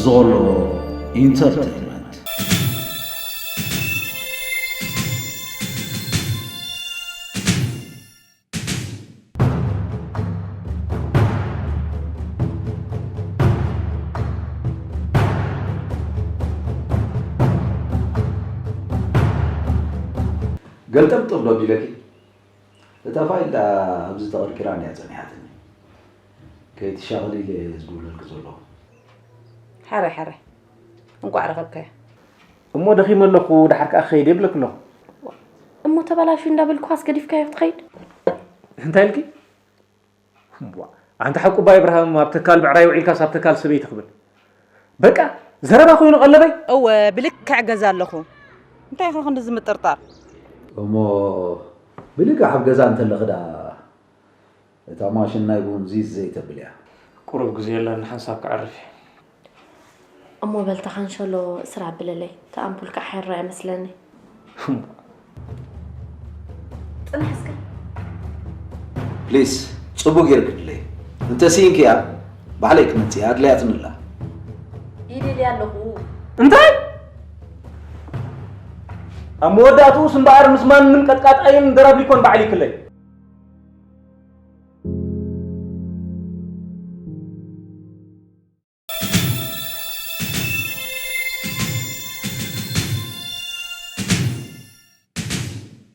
ዞሎ ኢንተርቴይንመንት። ገልጠም ጥርዶ ቢለኪ? እታ ፋይል ደኣ ኣብዚ ተቐርቂራ እንድያ ጸኒሓትኒ። ከይትሻቐሊ ኢለ ዝድውለልኪ ዘለኹ። ሕራይ፣ ሕራይ። እንቋዕ ረኸብካያ። እሞ ደኺመ ኣለኹ፣ ደሓር ከኣ ክኸይድ እየ ብለኪ ኣለኹ። እሞ ተበላሹ እንዳበልኩኻስ ገዲፍካዮ ክትኸይድ? እንታይ ኢልኪ? እምቧ፣ ኣንታ ሓቁባ ኢብራሂም ኣብ ተካል ብዕራይ ውዒልካስ ኣብ ተካል ሰበይቲ ክብል። በቃ፣ ዘረባ ኮይኑ ቀለበይ። እወ፣ ብልክዕ ገዛ ኣለኹ። እንታይ ኢኻ ክንድዚ ምጥርጣር? እሞ ብልክዕ ኣብ ገዛ እንተለኺ ደኣ እታ ማሽን ናይ ቡን ዚዝ ዘይተብል እያ። ቁሩብ ግዜ የላን፣ ንሓንሳብ ክዕርፍ እየ። እሞ በል፣ እታ ካንሸሎ እስር ኣብለለይ፣ እታ ኣምፑል ከዓ ሓይራ እያ መስለኒ። ጽናሕ እስከ። ፕሊስ፣ ጽቡቅ ጌርኪ ድለይ። እንተ ስኢንክያ፣ ባዕለይ ክመጽእ እየ፣ ኣድለያትኒ ኣላ። ይደልያ ኣለኹ። እንታይ? ኣብ መወዳእትኡስ እምበኣር ምስ ማንም ቀጥቃጣይን ደራብሊኮን ባዕል ይክለይ።